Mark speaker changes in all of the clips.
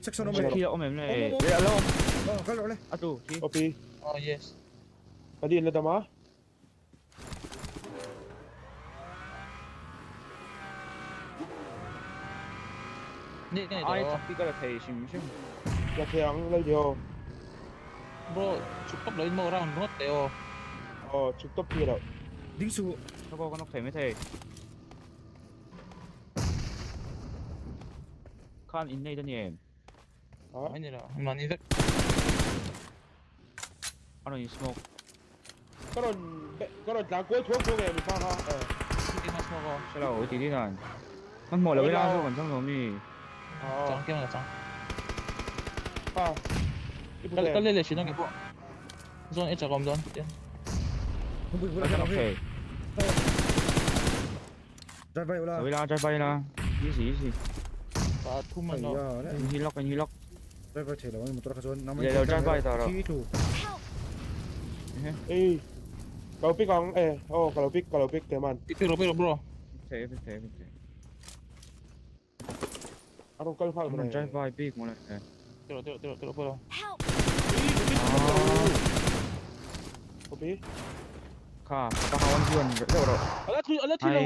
Speaker 1: Section awm e.
Speaker 2: Khi a awm em le? E a lo awm.
Speaker 1: Aw kal rawh le.
Speaker 2: A tu khi.
Speaker 3: OP.
Speaker 4: Oh yes.
Speaker 3: Ka din la dam a.
Speaker 2: Ai chak hi ka la thei hrim hrim.
Speaker 3: La thei ang lal dio.
Speaker 4: Bro chhuk tawp lo in maw round ringawt teh aw.
Speaker 3: Aw chhuk tawp thei lo.
Speaker 1: Ding suh.
Speaker 2: Ka pawh ka nawk thei maithei. Khan in nei ta ni em?
Speaker 3: Ah.
Speaker 4: Mai ni lo, mahni vek.
Speaker 2: A rawn in smoke.
Speaker 3: Ka rawn ka rawn tlan kual thuak thuak e mi pa kha. Eh.
Speaker 4: Ti ma smoke aw.
Speaker 2: Hre lo, ti ti dan. Kan hmuh lo ila chu kan chang lo mi.
Speaker 4: Chang kiang la chang.
Speaker 3: Ah.
Speaker 4: Kal kal leh thin ang ke pawh. Zawn e chakawm dawn.
Speaker 2: Okay.
Speaker 1: Drive by ula.
Speaker 2: Sawi la, drive by la. Easy, easy.
Speaker 4: Pa thum an lo.
Speaker 2: In hi lock, in hi lock.
Speaker 1: Drive by thei lo ang motor kha chuan.
Speaker 2: Le lo drive by ta ro.
Speaker 1: Thi tu.
Speaker 3: Ei. Ka lo pick ang eh. Oh, ka lo pick, ka lo pick te man.
Speaker 4: Pick ro, pick ro bro.
Speaker 2: Thei, pick thei, pick thei.
Speaker 3: A rawn kal nghal
Speaker 2: mai. Drive by bik mawle.
Speaker 4: Tiro, tiro, tiro, tiro, bro.
Speaker 5: Help!
Speaker 3: Copy.
Speaker 2: Kha, ka hawan hian deuh rawh.
Speaker 4: Ala thui, ala thui lo.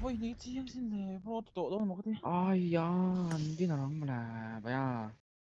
Speaker 4: Voi ni chiang sin le bro to dawn maw ka ti.
Speaker 2: Ai ya, an din arang mawle. Baya.